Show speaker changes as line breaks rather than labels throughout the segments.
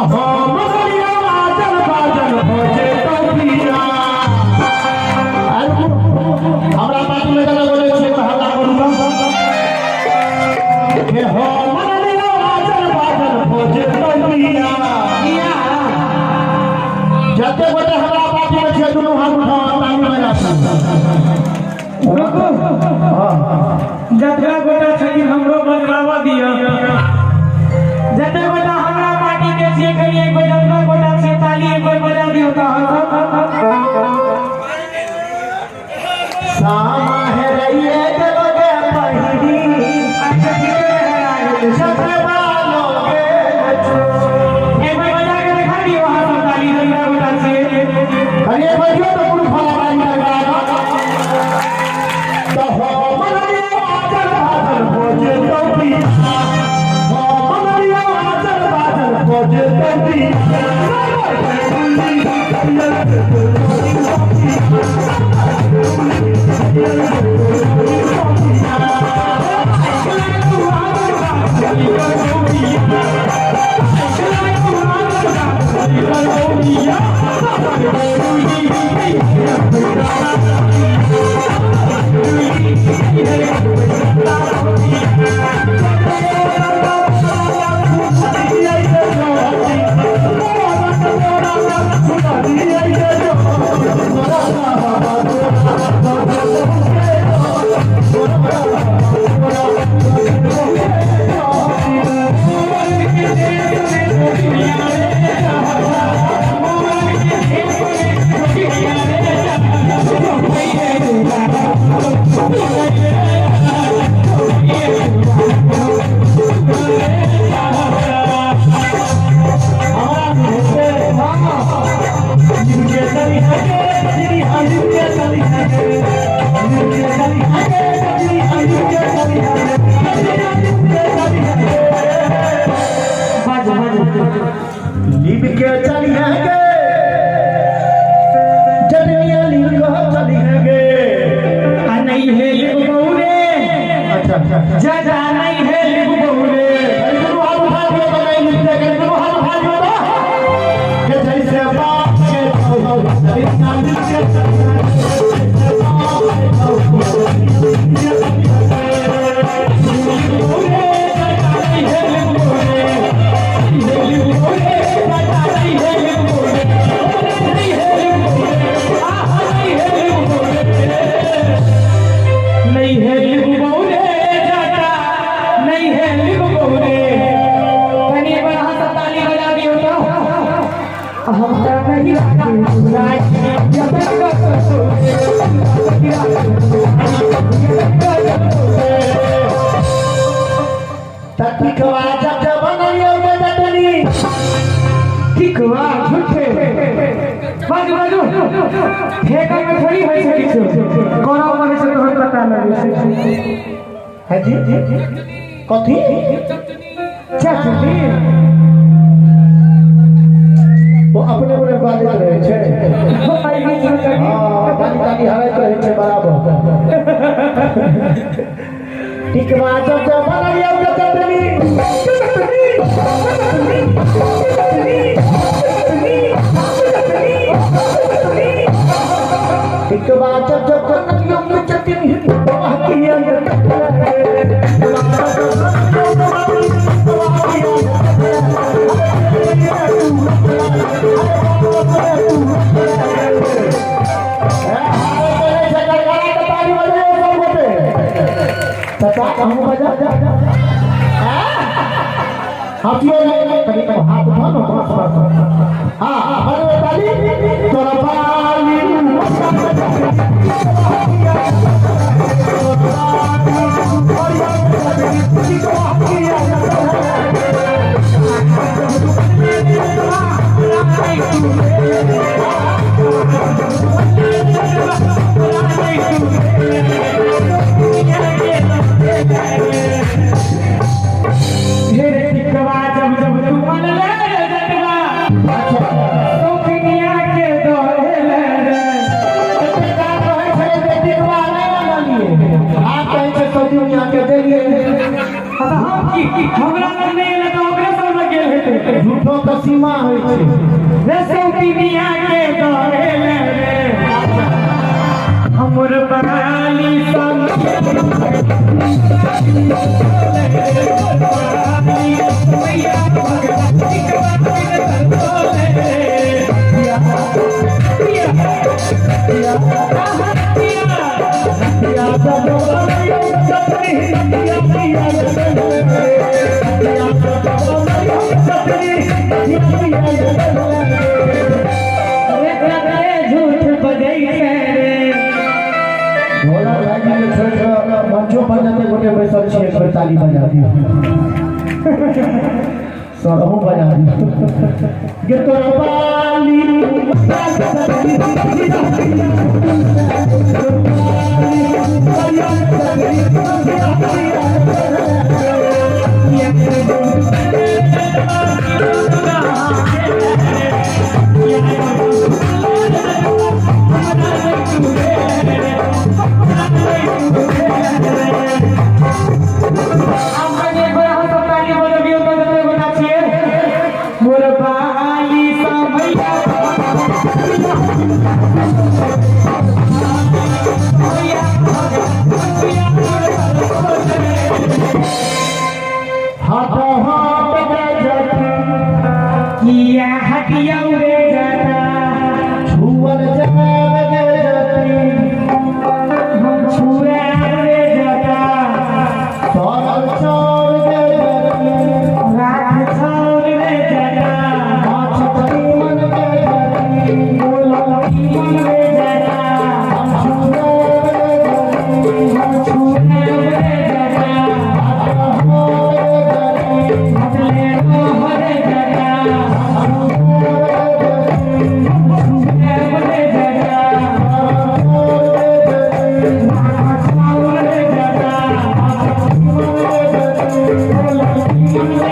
हम बाजन बाजन भजे तौबिया। हमरा पार्टी में जगह बोले छै हल्ला करू ना के हम बाजन बाजन भजे तौबिया। जते गोटे हमरा पार्टी में छै दुनू हाथ उठा ताली बजा।
रुकू, जतरा गोटा छथिन हमरो बजबावा दिअ। जते गोटा हमरा पार्टी के छियै कनि एक बेर जतरा गोटा छियै ताली एक बेर बजा दियौ तऽ
सामा है रहिए देवगे पहिनी।
अच्छा ठीके है,
सतवा लोगे
एक बेर बजा के देखा दियौ अहाँ सब ताली जतरा गोटा छियै।
अरे बजियो तो कुल फला ताली लगा तो हम बाजन बाजन भोजे तौबिया। हम बाजन बाजन भोजे तौबिया।
बाजू बाजू
लिब के चलिए गे जनिया लिब के चलिए गे
आ नहीं है लिब बहुरे।
अच्छा अच्छा
जा जा नहीं है लिब बहुरे।
दुनू हाथ उठा दियो तो नहीं लिखते के दुनू हाथ उठा दियो तो के जैसे बाप के जनिया लिब के
नहीं है लिब बहुरे जाता नहीं है लिब बहुरे। कनी एक बार अहाँ सब ताली बजा दियौ तऽ हम तऽ नहीं
तटिकवा जब जब बनलियो गे जटनी।
ठिकवा झूठे बाजू बाजू फेंकल में थोड़ी होइ छै किछु करऽ पड़ै छै तहन पता लगै छै।
है जी कथी
चटनी
वो अपने अपने बाजैत रहै छै। हाँ ताली ताली हरैत रहै छै बराबर। टिकवा जब जब बनलियो गे जटनी टिकवा जब जब बनलियो गे जटनी बाकिया चाचा हम बजा हाथियों में हाथ उठा लो बस बस। हाँ बजो ताली तोरा पाली
हे टिकवा जब जब तू मन ले रे जटवा
अच्छा
सुखनिया के दोहे ले रे।
झूठो के सीमा होइ छै।
रे सौतिनिया के दरे ले रे हमर बाली संग रे कते झूठ बजै छै रे।
भोला भाईजी के छोड़ि कऽ मंचो पर जते गोटे बैसल छियै, एक बेर ताली बजा दियौ। सर, अहूँ बजा दियौ। गे तोरा बाली
आब कनि एक बेर अहाँ सब ताली बजबियौ तऽ जते गोटा छियै। मोर बाली समैया
हाथ हाथ गे जटी
किया हटियौ रे जाता
छुअल जाब गे जटी
हम छुए रे जाता
सरल चाउर गे जटी
राख छौर रे जाता
माछ तीमन गे जटी
बोल रे जाता
हम छुएब गे जटी
हम छुए रे जाता
हाथ हाथ गे जटी
हटले रे जाता
हम छुएब गे जटी
छुए रे जाता
सरल चाउर गे जटी
राख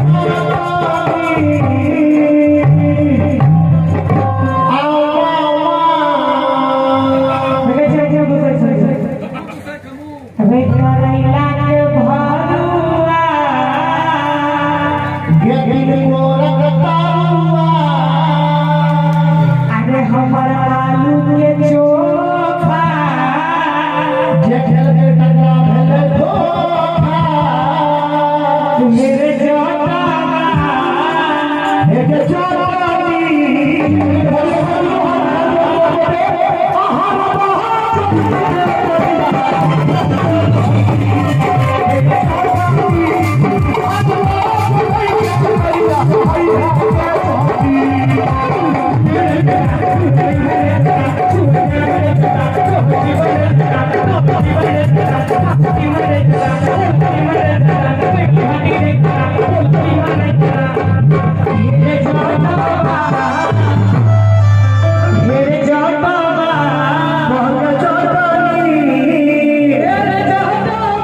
छौर रे जाता
तीमन गे जटी
बोल रे जाता। रे करैला के भरुआ अरे हमर आलू के चोखा मेरे जटावा मेरे जटावा मेरे जटावा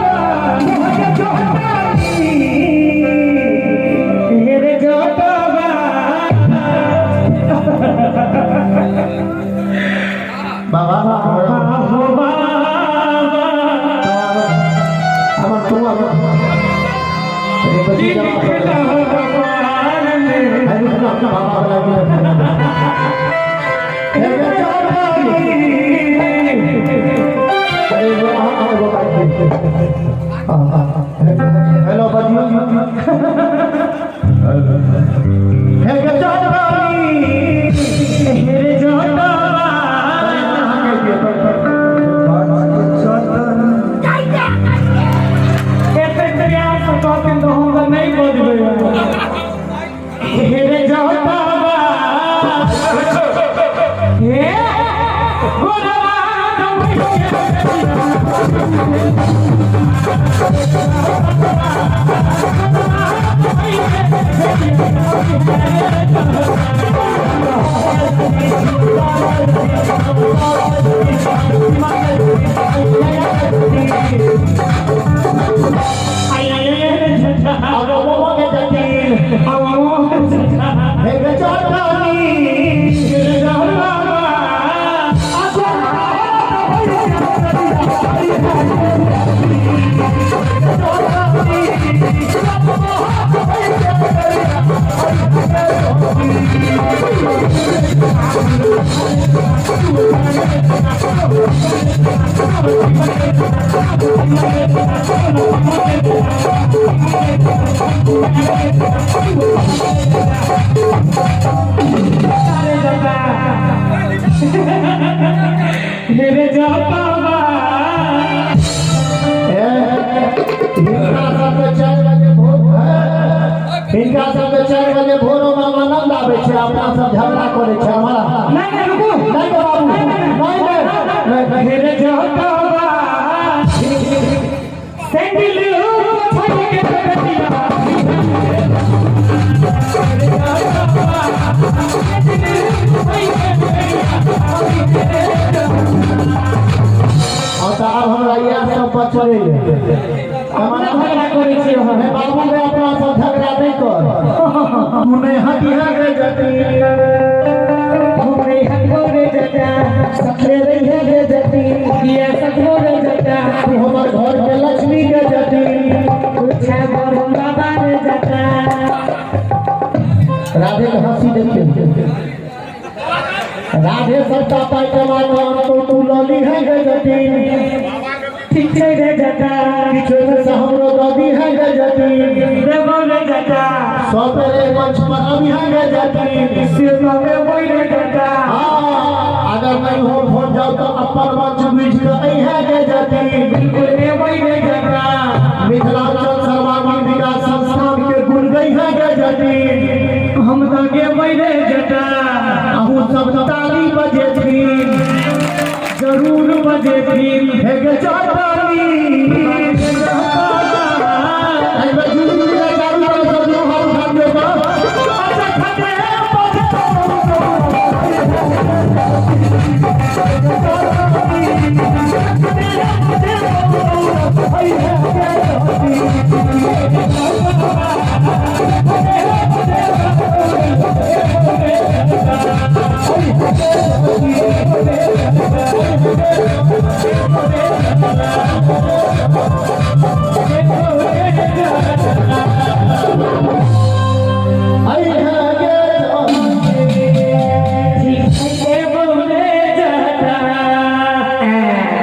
मेरे जटावा।
बाबा।
हो बाबा।
আমার তোমার हेलो बजियो।
मेरे जटावा एते प्यार से कहथिन तऽ हम तऽ नहि बजबै। हे रे जटावा हे गोरवा। अरे जटा मेरे जटावा।
हिनका सबके 4 बजे भोर, हिनका सबके 4 बजे भोरो में आनंद आबै छै, अपना सब झगड़ा करै छै हमारा।
नहीं नहीं रुको,
नहीं बाबू, नहीं नहीं।
मेरे जटावा सैंडल छोड़ के बेटिया,
और तऽ आब हमरा इएह सब बचलै।
अपना झगड़ा करै छियै अहाँ।
हे बाबू रे, अपना सब झगड़ा नहि कर। तू नहि हटिहा गे जटी,
घूमे हटो रे जटा,
सखरे रहिहे गे जटी,
किया सखो रे जटा,
तू हमर घर के लक्ष्मी गे जटी।
पूछा बरम बाबा रे जटा।
राधे के हंसी देखियो, राधे सबटा पाइ कमा कऽ तो तू लऽ लीहे गे जटी।
ठीक छै रे जटा,
किछु से हमरो दऽ दीहे गे जटी।
देबो रे जटा,
सब बेर मंच पर अबिहे गे जटी।
से तो देबो रे जटा।
हाँ, अगर नहीं हो भोट जाओ तो अपन मंच बुझि कऽ अइहे गे जटी।
बिल्कुल देबो रे जटा।
मिथिलांचल सर्वांगीण विकास संस्थान के गुण गइहे गे जटी।
हम तो गेबै रे जटा।
अहूँ सब ताली बजेथिन,
जरूर बजेथिन।
हे गे जटानी। एहि बेर जुलि जुलि के चारू तरफ से दुनू हाथ उठा दियौ तऽ।
अच्छा खतरे